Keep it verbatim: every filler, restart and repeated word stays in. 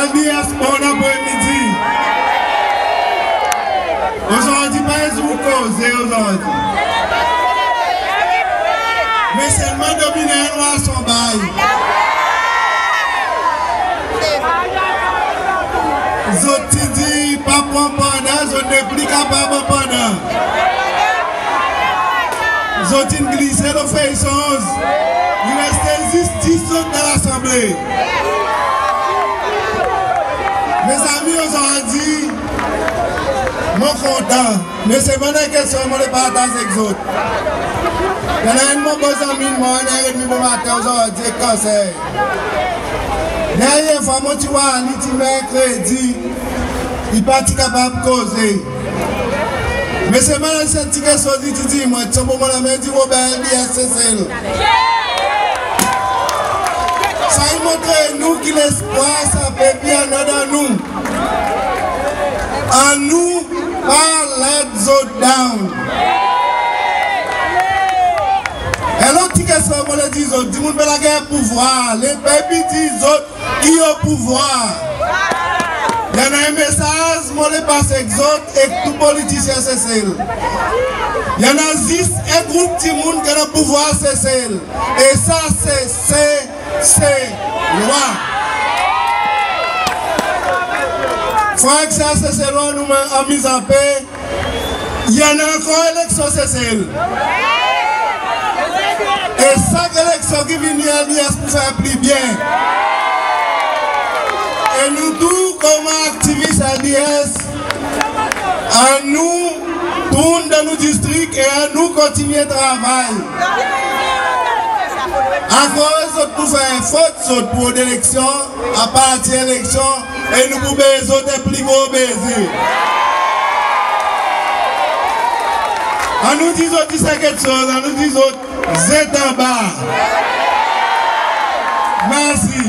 L D S, bon apre midi. Ozordi pa en zour koze ozordi. Me selman dominen nou a son bay. Zot ti dir pa pran pandan, zot nepli kapab pran pandan. Zot in glise lo fey sonz. I reste zis dis zot dan Lasanble. Mezanmi, ozordi mon kontan. Me selman en kestyon mon le partaz ek zot. I annan enn mon bon zanmi mwan, i annan enn bomaten, ozordi i kanser. Dernyen fwa mon ti war li ti Merkredi, i pa ti kapab koze. Me selman sa ti keksoz i ti dir mwan, ti son bon mon lanmen, i dir Robert, L D S Sesel. Sa i montre nou ki lespwar sa pep i annan dan nou. Annou pa let zot down. En lot ti kestyon mon le dir zot, dimoun pe lager pouvwar, lepep i dir zot ki o pouvwar. I annan en mesaz mon le pas ek zot, ek tou politisyen Sesel. I annan zis en group dimoun ki annan pouvwar Sesel. E sa se, se, se lwa. Frer ek ser Seselwa, nou anmiz anpe. I annan ankor eleksyon Sesel. E sak eleksyon ki vini, L D S pou fer pli byen. E nou tou konman aktivis L D S, annou tourn dan nou distrik e annou kontinyen travay. Akoz zot pou fer fot, zot pou rod eleksyon, apartir eleksyon, e nou pou beze zot en pli gro beze. Annou dir zot, dir sa keksoz, annou dir zot, zet anba. Mersi.